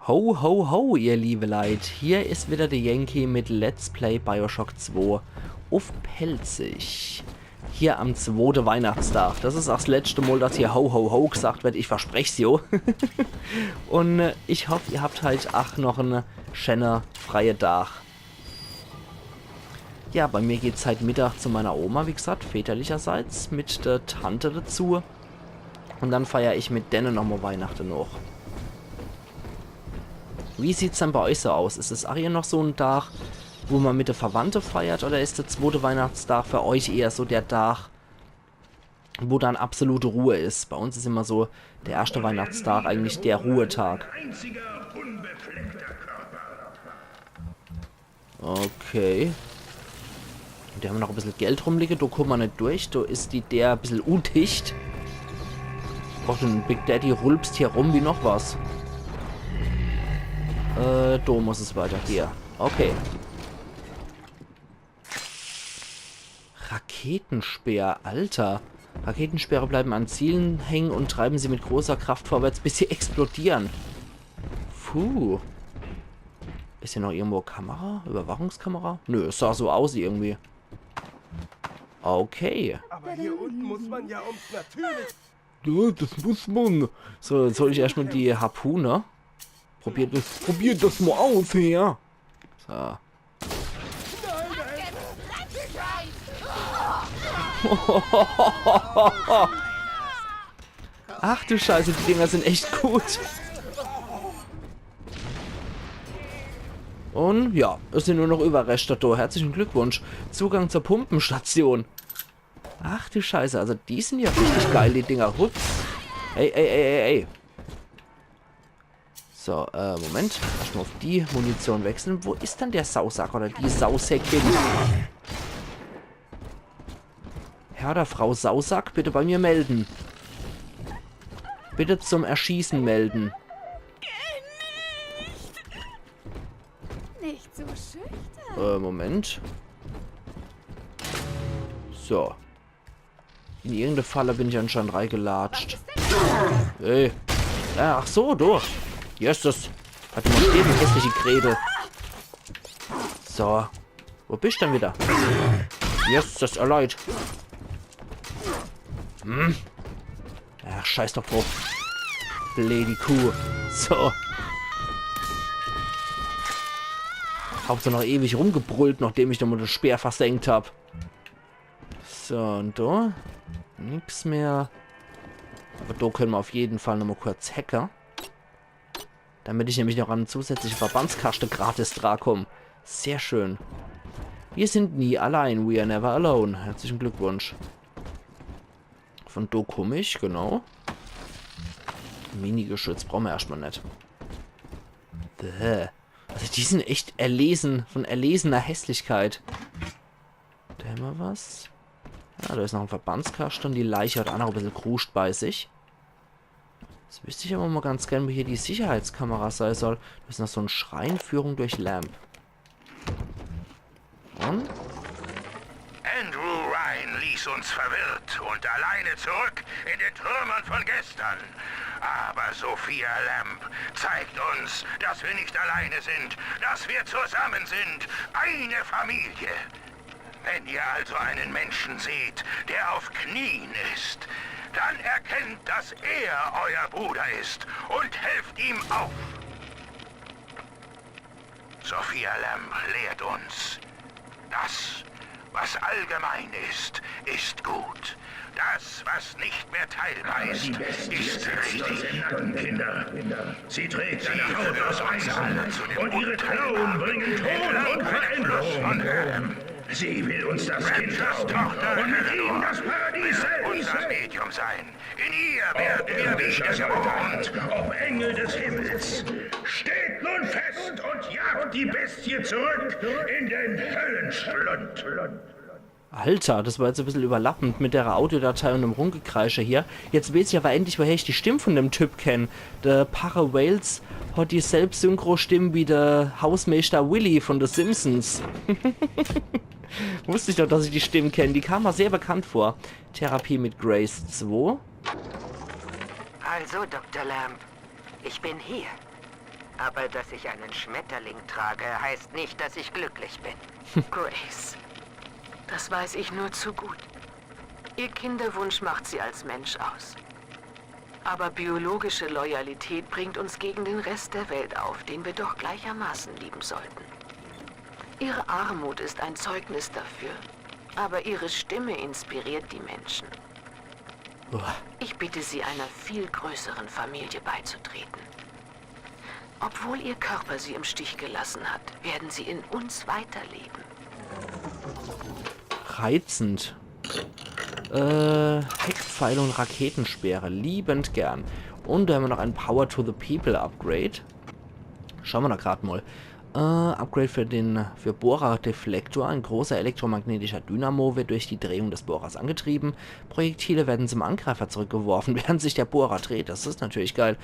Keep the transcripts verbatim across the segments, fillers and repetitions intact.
Ho, ho, ho, ihr liebe Leit. Hier is wieder de Yankee mit Let's Play BioShock zwei uff Pälzisch. Hier am zwote Weihnachtsdag. Das is ach 's letschte Mol, dass hier ho, ho, ho gesagt wird. Ich versprech's jo. Un äh, ich hoff, ihr habt halt ach noch en schäne freie Dag. Ja, bei mir geht's heit Mittag zu meiner Oma, wie gesagt, väterlicherseits, mit der Tante dazu. Un dann feier ich mit denne nochmol Weihnachte noch. Wie sieht's dann bei euch so aus? Is es ach hier noch so en Dag, wo man mit de Verwandte feiert, oder is der zwote Weihnachtsdag für euch eher so der Dag, wo dann absolute Ruhe is? Bei uns is immer so der erschte Weihnachtsdag eigentlich der Ruhetag. Okay. Un do hammer noch e bissel Geld rumliege, do kumme mer net durch, do is die Deer e bissel undicht. Och, de Big Daddy rülpst hier rum wie noch was. Äh, do muss es weitergehe. Okay. Raketenspeer, Alter. Raketenspeere bleiben an Zielen hängen und treiben sie mit großer Kraft vorwärts, bis sie explodieren. Puh. Is hier noch irgendwo Kamera? Überwachungskamera? Nö, es sah so aus irgendwie. Okay. Aber hier unten muss man ja ums Natürliche. Ja, das muss man. So, jetzt hol ich erstmal die Harpune. Probiert das, probiert das mal aus hier. So. Ach du Scheiße, die Dinger sind echt gut. Und ja, es sind nur noch Überreste da. Herzlichen Glückwunsch. Zugang zur Pumpenstation. Ach du Scheiße, also die sind ja richtig geil, die Dinger. Hups. Ey, ey, ey, ey, ey. So, äh, Moment. Erstmal auf die Munition wechseln. Wo ist denn der Sausack oder die Sausäckin? Herr oder Frau Sausack, bitte bei mir melden. Bitte zum Erschießen melden. Nicht so schüchtern. Äh, Moment. So. In irgendeine Falle bin ich anscheinend reingelatscht. Ey. Ja, ach so, du. Jesses. Hat mal stehen, hässliche Grete. So. Wo bist du denn wieder? Jesses, erleid. Hm. Ach, scheiß doch drauf. Blödi Kuh. So. Hauptsache noch ewig rumgebrüllt, nachdem ich dann mal das Speer versenkt hab. So, und da? Nix mehr. Aber da können wir auf jeden Fall nochmal kurz hacke. Damit ich nämlich noch an zusätzliche Verbandskaschte gratis drankomme. Sehr schön. Wir sind nie allein. We are never alone. Herzlichen Glückwunsch. Von da komm ich, genau. Minigeschütz brauchen wir erstmal nicht. Bäh. Also die sind echt erlesen, von erlesener Hässlichkeit. Da haben wir was. Ja, da ist noch ein Verbandskasten und die Leiche hat auch noch ein bisschen Kruscht bei sich. Jetzt wüsste ich aber mal ganz gern, wo hier die Sicherheitskamera sein soll. Da ist noch so ein Schrein, Führung durch Lamp. Und? Andrew Ryan ließ uns verwirrt und alleine zurück in den Trümmern von gestern. Aber Sophia Lamb zeigt uns, dass wir nicht alleine sind, dass wir zusammen sind, eine Familie. Wenn ihr also einen Menschen seht, der auf Knien ist, dann erkennt, dass er euer Bruder ist und helft ihm auf. Sophia Lamb lehrt uns, das, was allgemein ist, ist gut. Das, was nicht mehr teilbar ist, ist richtig. Kinder. Sie trägt eine Haut aus Eisen und ihre Klauen bringen Tod und Veränderung. Sie will uns das Kind rauben und mit ihm das Paradies selbst. Unser Medium sein. In ihr werden wir wieder geboren. Ob Engel des Himmels, steht nun fest und jagt die Bestie zurück in den Höllenschlund. Alter, das war jetzt ein bisschen überlappend mit der Audiodatei und dem Rumgekreische hier. Jetzt weiß ich aber endlich, woher ich die Stimme von dem Typ kenne. Der Parre Wales hat dieselbe Synchro-Stimme wie der Hausmeister Willy von The Simpsons. Wusste ich doch, dass ich die Stimme kenne. Die kam mir sehr bekannt vor. Therapie mit Grace zwei. Also, Doktor Lamb, ich bin hier. Aber dass ich einen Schmetterling trage, heißt nicht, dass ich glücklich bin. Grace, das weiß ich nur zu gut. Ihr Kinderwunsch macht sie als Mensch aus. Aber biologische Loyalität bringt uns gegen den Rest der Welt auf, den wir doch gleichermaßen lieben sollten. Ihre Armut ist ein Zeugnis dafür, aber ihre Stimme inspiriert die Menschen. Uah. Ich bitte Sie, einer viel größeren Familie beizutreten. Obwohl Ihr Körper Sie im Stich gelassen hat, werden Sie in uns weiterleben. Reizend. Äh, Hackpfeile und Raketenspeere. Liebend gern. Und da haben wir noch ein Power to the People Upgrade. Schauen wir da grad mal. Äh, Upgrade für den, für Bohrer-Deflektor. Ein großer elektromagnetischer Dynamo wird durch die Drehung des Bohrers angetrieben. Projektile werden zum Angreifer zurückgeworfen, während sich der Bohrer dreht. Das ist natürlich geil.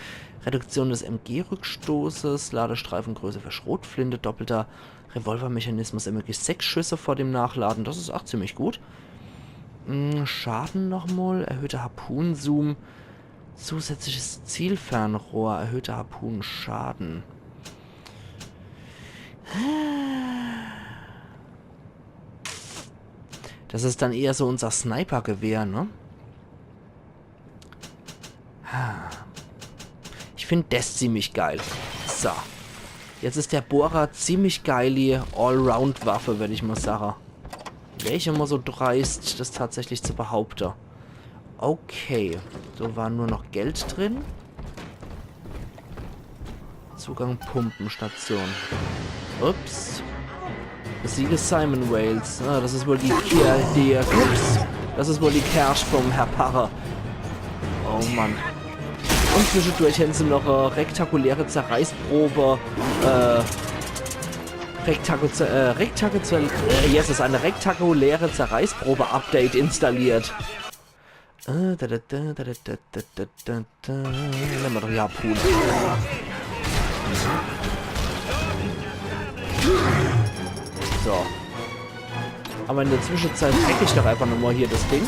Reduktion des M G-Rückstoßes, Ladestreifengröße für Schrotflinte, doppelter Revolvermechanismus, ermöglicht sechs Schüsse vor dem Nachladen. Das ist auch ziemlich gut. Mm, Schaden nochmal, erhöhter Harpunenzoom, zusätzliches Zielfernrohr, erhöhter Harpunenschaden. Das ist dann eher so unser Sniper-Gewehr, ne? Ich find das ziemlich geil. So. Jetzt ist der Bohrer ziemlich geil, die Allround-Waffe, würd ich mal sagen. Wär ich immer so dreist, das tatsächlich zu behaupten. Okay, so war nur noch Geld drin. Zugang Pumpenstation. Ups. Besiege Simon Wales. Ah, das ist wohl die Kehr, die, ups. Das ist wohl die Kerch vom Herr Parre. Oh Mann. Und zwischendurch hätten sie noch äh, rektakuläre Zerreißprobe, äh, Rektaku äh, Rektaku äh, yes, ist eine rektakuläre Zerreißprobe-Update installiert. Äh, da, da, da. Nehmen wir doch die Harpune. So. Aber in der Zwischenzeit hack ich doch einfach nochmal hier das Ding.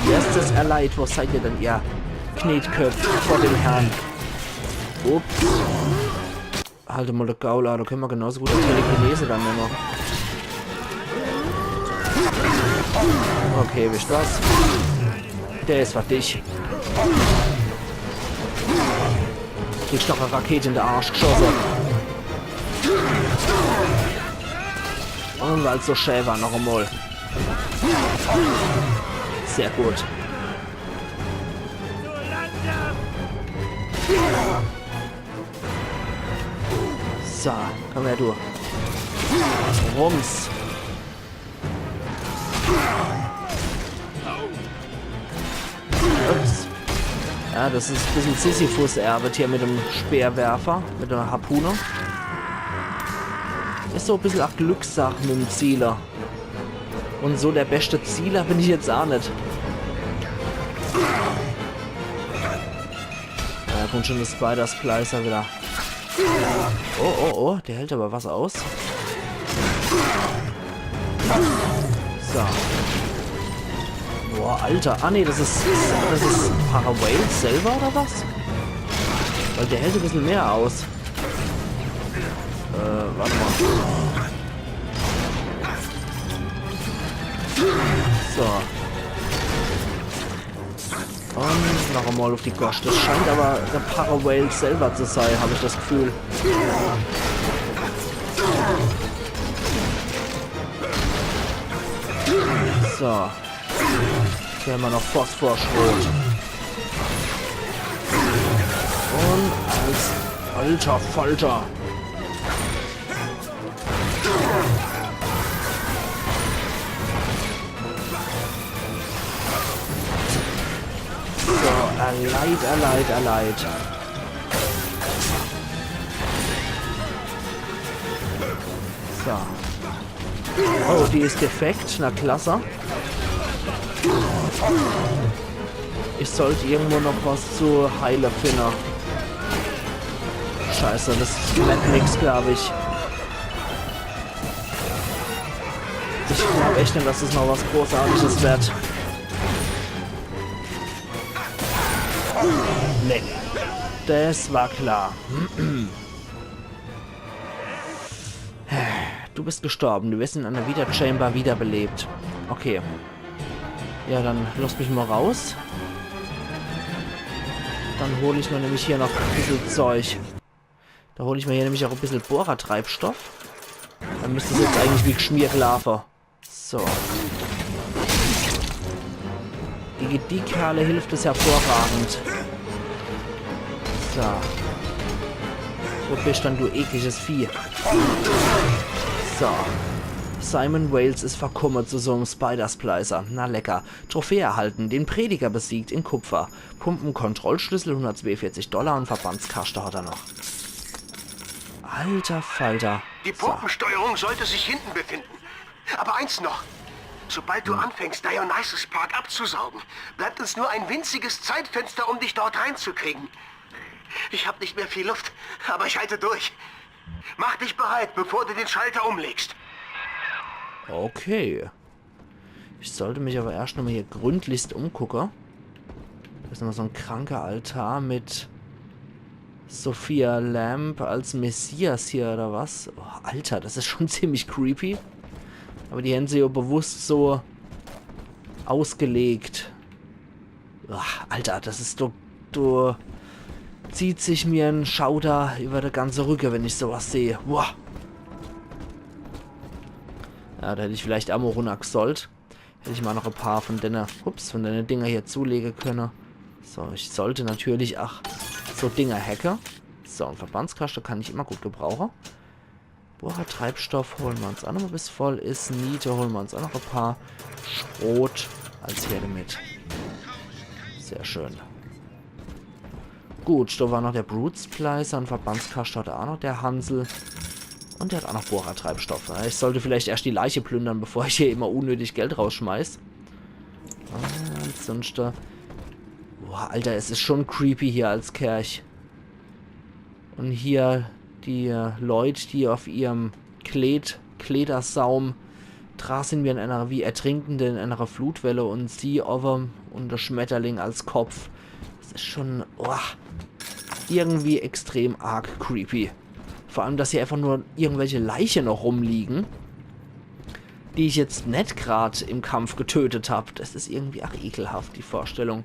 Wie heißt das Allied? Wo seid ihr denn, ihr Knetköpfe vor dem Herrn? Ups. Halt mal de Gaul an, da können wir genauso gut Telekinese dann nehmen. Okay, wisst was? Der ist fertig. Kriegst noch eine Rakete in den Arsch geschossen. Und weil's so schön war, noch einmal. Sehr gut. So, komm her, du. Rums. Ups. Ja, das ist ein bisschen Sisyphus-Arbeit hier mit dem Speerwerfer, mit der Harpune. Ist so ein bisschen auch Glückssache mit dem Zieler. Und so der beste Zieler bin ich jetzt auch nicht. Ja, kommt schon das Spider-Splicer wieder. Oh, oh, oh, der hält aber was aus. So. Boah, Alter. Ah, nee, das ist, das ist Parre Wales selber, oder was? Weil der hält ein bisschen mehr aus. Äh, warte mal. So. Und noch einmal auf die Gosch. Das scheint aber der Parre Wales selber zu sein, habe ich das Gefühl. So. Hier haben wir noch Phosphorschrot. Und als alter Falter. So, Allied, Allied, Allied. So. Oh, die ist defekt. Na klasse. Ich sollte irgendwo noch was zu heile finden. Scheiße, das wird nix, glaub ich. Ich glaub echt nicht, dass es noch was Großartiges wird. Nee. Das war klar. Du bist gestorben. Du wirst in einer Vita Chamber wiederbelebt. Okay. Ja, dann lass mich mal raus. Dann hol ich mir nämlich hier noch e bissel Zeug. Da hol ich mir hier nämlich auch e bissel Bohrertreibstoff. Dann müsst es jetzt eigentlich wie gschmiert laafe. So. Gege die Kerle hilft es hervorragend. So. Wo bist dann du ekliges Vieh? So. Simon Wales is verkumme zu so'm Spider-Splicer. Na lecker. Trophäe erhalten. Den Prediger besiegt in Kupfer. Pumpenkontrollschlüssel, hundertzweiundvierzig Dollar un Verbandskaschte hat er noch. Alter Falter. Die Pumpensteuerung sollte sich hinten befinden. Aber eins noch. Sobald du anfängst, Dionysus Park abzusaugen, bleibt uns nur ein winziges Zeitfenster, um dich dort reinzukriegen. Ich hab nicht mehr viel Luft, aber ich halte durch. Mach dich bereit, bevor du den Schalter umlegst. Okay. Ich sollt mich aber erscht nochmal hier gründlichst umgucke. Do is nochmal so en kranker Altar mit Sophia Lamb als Messias hier, oder was? Oh, Alter, das is schon ziemlich creepy. Aber die hän se jo bewusst so ausgelegt. Ach, Alter, das is doch, do zieht sich mir en Schauder über de ganze Rücke, wenn ich sowas seh. Boah. Ja, do hätt ich vielleicht aa mo runner gsollt. Hätt ich ma noch e paar von denne, ups, von denne Dinger hier zulege könne. So, ich sollt natürlich ach so Dinger hacke. So, en Verbandskaschte kann ich immer gut gebrauche. Bohrertreibstoff hole ma uns aa noch, bis voll is. Niete hole ma uns aa noch e paar. Schrot als her damit. Sehr schön. Gut, do war noch der Brute Splicer, en Verbandskaschte hat aa noch der Hansel. Un der hat aa noch Bohrertreibstoff. Ja, ich sollt vielleicht erscht die Leiche plündere, bevor ich hier immer unnötig Geld rausschmeiß. Ah, ansonschte. Boah, Alter, es is schon creepy hier als Kerch. Un hier die, äh, Leut, die auf ihrem Kleed, Kleedersaum dra sin wie an einer, wie Ertrinkende in einer Flutwelle un sie owwe un der Schmetterling als Kopf. Das is schon, boah, irgendwie extrem arg creepy. Vor allem, dass hier einfach nur irgendwelche Leiche noch rumliegen, die ich jetzt net grad im Kampf getötet hab. Das is irgendwie ach ekelhaft, die Vorstellung.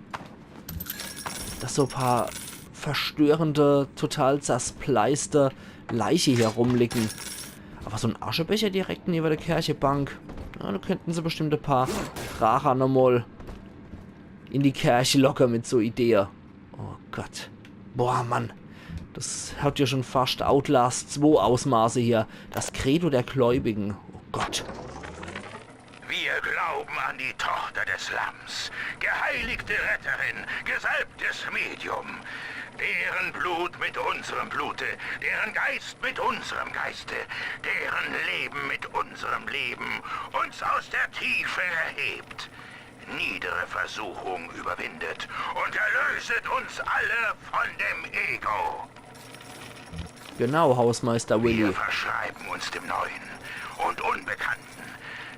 Dass so paar verstörende, total zerspleißte Leiche hier rumliegen. Aber so en Aschebecher direkt newwer der Kerchebank, na, do könnten se bestimmt e paar Kracher nochmal in die Kerch locke mit so Idee. Oh Gott. Boah, Mann. Das hat ja schon fascht Outlast zwei Ausmaße hier. Das Credo der Gläubigen. Oh Gott. Wir glauben an die Tochter des Lamms, geheiligte Retterin, gesalbtes Medium, deren Blut mit unserem Blute, deren Geist mit unserem Geiste, deren Leben mit unserem Leben uns aus der Tiefe erhebt, niedere Versuchung überwindet und erlöset uns alle von dem Ego. Genau, Hausmeister Willi. Wir verschreiben uns dem Neuen und Unbekannten,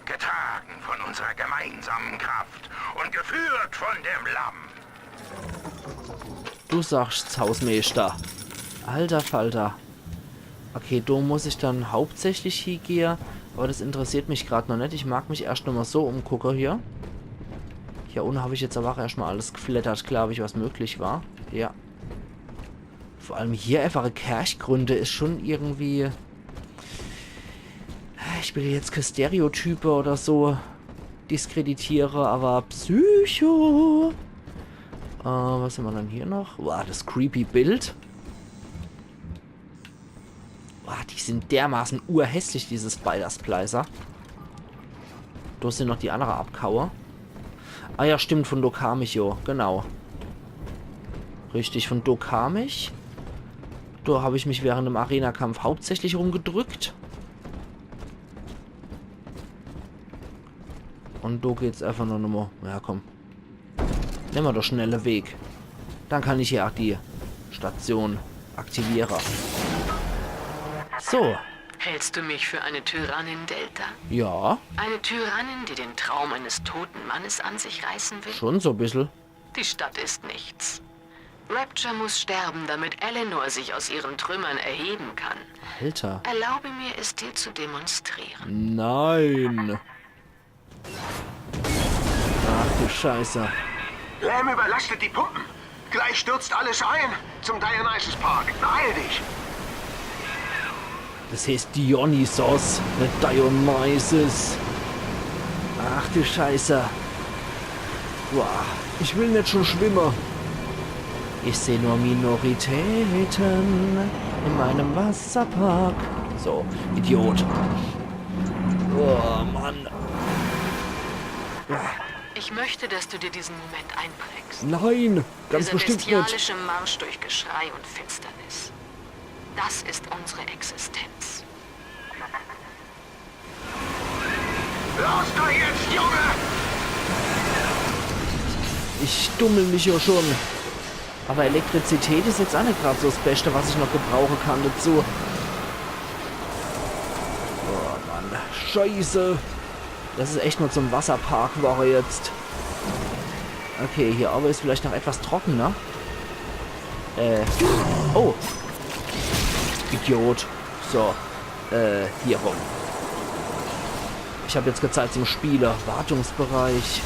getragen von unserer gemeinsamen Kraft und geführt von dem Lamm. Du sagst's, Hausmeister. Alter Falter. Okay, do muss ich dann hauptsächlich hiegehe, aber das interessiert mich grad noch net. Ich mag mich erscht nochmal so umgucke hier. Hier unne hab ich jetzt aber ach erscht mal alles gfleddert, glaub ich, was möglich war. Ja. Vor allem hier einfache Kerchgründe is schon irgendwie, ich will jetzt kä Stereotype oder so diskreditiere, aber Psycho. Äh, was hämmer dann hier noch? Wow, das creepy Bild. Boah, die sin dermaßen urhässlich, diese Spider-Splicer. Do sin noch die annere Abkaue. Ah ja, stimmt, von do kam ich jo, genau. Richtig, von do kam ich. Do hab ich mich während dem Arena-Kampf hauptsächlich rumgedrückt. Un do geht's einfach nur nochmal. Ja, komm. Nemme mer de schnelle Weg. Dann kann ich hier ach die Station aktiviere. So. Hältst du mich für eine Tyrannin, Delta? Ja, Eine Tyrannin, die den Traum eines toten Mannes an sich reißen will? schon so bissel. Die Stadt ist nichts. Rapture muss sterben, damit Eleanor sich aus ihren Trümmern erheben kann. Alter. Erlaube mir es dir zu demonstrieren. Nein. Ach du Scheiße. Lamb überlastet die Pumpen. Gleich stürzt alles ein. Zum Dionysus Park. Beeil dich. Das heißt Dionysos, net Dionysus. Ach du Scheiße. Boah, ich will net schon schwimme. Ich seh nur Minoritäten in meinem Wasserpark. So, Idiot. Oh Mann. Ich möchte, dass du dir diesen Moment einprägst. Nein, ganz Dieser bestimmt net. Bestialische Marsch durch Geschrei und Finsternis. Das ist unsere Existenz. Los doch jetzt, Junge! Ich dummel mich ja schon. Aber Elektrizität is jetzt ach net grad so das Beste, was ich noch gebrauche kann dazu. Oh Mann, Scheiße. Das is echt nur zum Wasserpark worre jetzt. Okay, hier owwe is vielleicht noch etwas trockener. Äh. Oh. Idiot. So. Äh, hier rum. Ich hab jetzt kä Zeit zum Spiele. Wartungsbereich.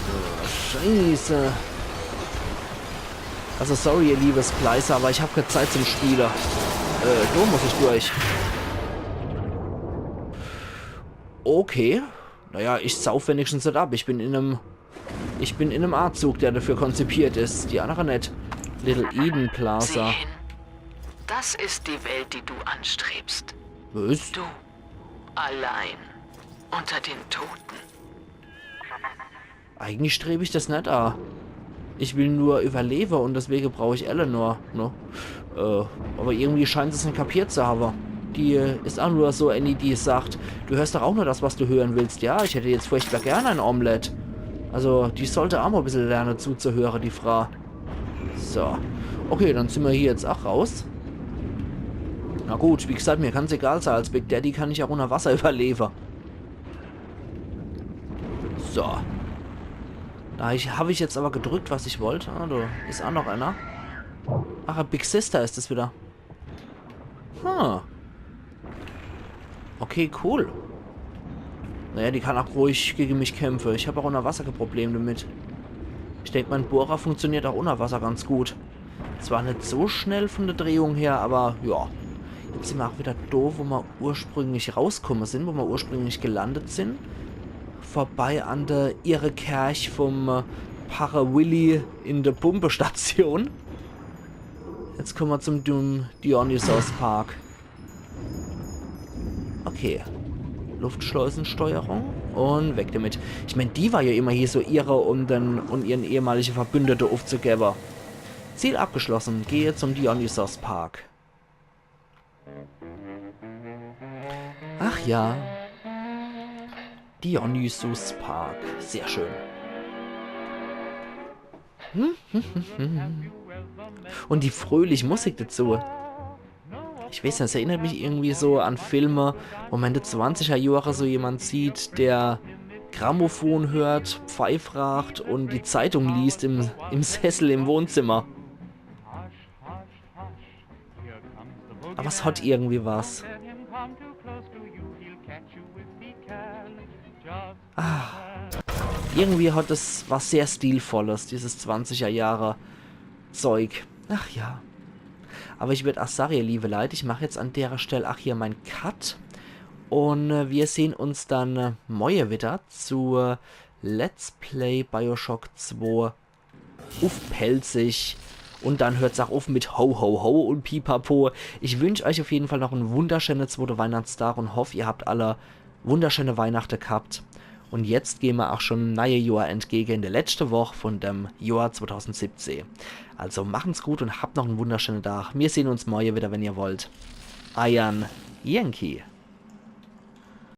Oh, Scheiße. Also sorry, ihr liebe Splicer, aber ich hab kä Zeit zum Spiele. Äh, do muss ich durch. Okay. Naja, ich sauf wenigstens net ab. Ich bin in nem... Ich bin in nem Aazug, der dafür konzipiert is. Die annere net. Little Eden Sieh Plaza. Hin. Das ist die Welt, die du anstrebst. Was? Du. Allein. Unter den Toten. Eigentlich streb ich das net a. Ich will nur überlebe und deswege brauch ich Eleanor, ne? Äh, aber irgendwie scheint sie's net kapiert zu habe. Die, äh, is ach nur so äni, die sagt, du hörst doch ach nur das, was du hören willst. Ja, ich hätte jetzt furchtbar gern ein Omelett. Also, die sollt ach mol bissel lerne zuzuhöre, die Frau. So. Okay, dann sin mer hier jetzt ach raus. Na gut, wie gesagt, mir kann's egal sei. Als Big Daddy kann ich ach unner Wasser überlebe. So. Da ich, hab ich jetzt aber gedrückt, was ich wollt. Ah, do is ach noch einer. Ach, Big Sister is es wieder. Hm. Okay, cool. Naja, die kann ach ruhig gege mich kämpfe. Ich hab ach unner Wasser kä Problem damit. Ich denk, mein Bohrer funktioniert ach unner Wasser ganz gut. Zwar net so schnell von der Drehung her, aber ja. Jetzt sin mer ach wieder do, wo mer ursprünglich rauskomme sin, wo mer ursprünglich gelandet sin. Vorbei an der Irrekerch vom, äh, Parre Willy in der Pumpestation. Jetzt komme mer zum Dum Dionysos Park. Okay. Luftschleusensteuerung. Und weg damit. Ich mein, die war ja immer hier so irre, um den, um ihren ehemalige Verbündete aufzugeben. Ziel abgeschlossen. Gehe zum Dionysos Park. Ach ja. Dionysus Park. Sehr schön. Und die fröhliche Musik dazu. Ich weiß net, das erinnert mich irgendwie so an Filme, wo man in de zwanziger Jahre so jemand sieht, der Grammophon hört, Pfeif raacht und die Zeitung liest im, im Sessel im Wohnzimmer. Aber es hat irgendwie was. Ah. Irgendwie hat es was sehr Stilvolles, dieses zwanziger Jahre Zeug. Ach ja. Aber ich würd ach sage, ihr liebe Leit, ich mach jetzt an derer Stell ach hier mein Cut. Und, äh, wir sehn uns dann, äh, morje wieder zu Let's Play Bioshock zwei uff Pälzisch. Und dann hört's ach uff mit Ho, ho, ho und Pipapo. Ich wünsch euch auf jeden Fall noch en wunderschöne zwote Weihnachtsdag und hoff, ihr habt alle wunderschöne Weihnachte gehabt. Und jetzt gehn mer ach schon em neie Johr entgege in de letschte Woch von dem Johr zweitausendsiebzehn. Also machen's gut und habt noch en wunderschöne Dag. Mir sehn uns morje wieder, wenn ihr wollt. Eiern Yankee.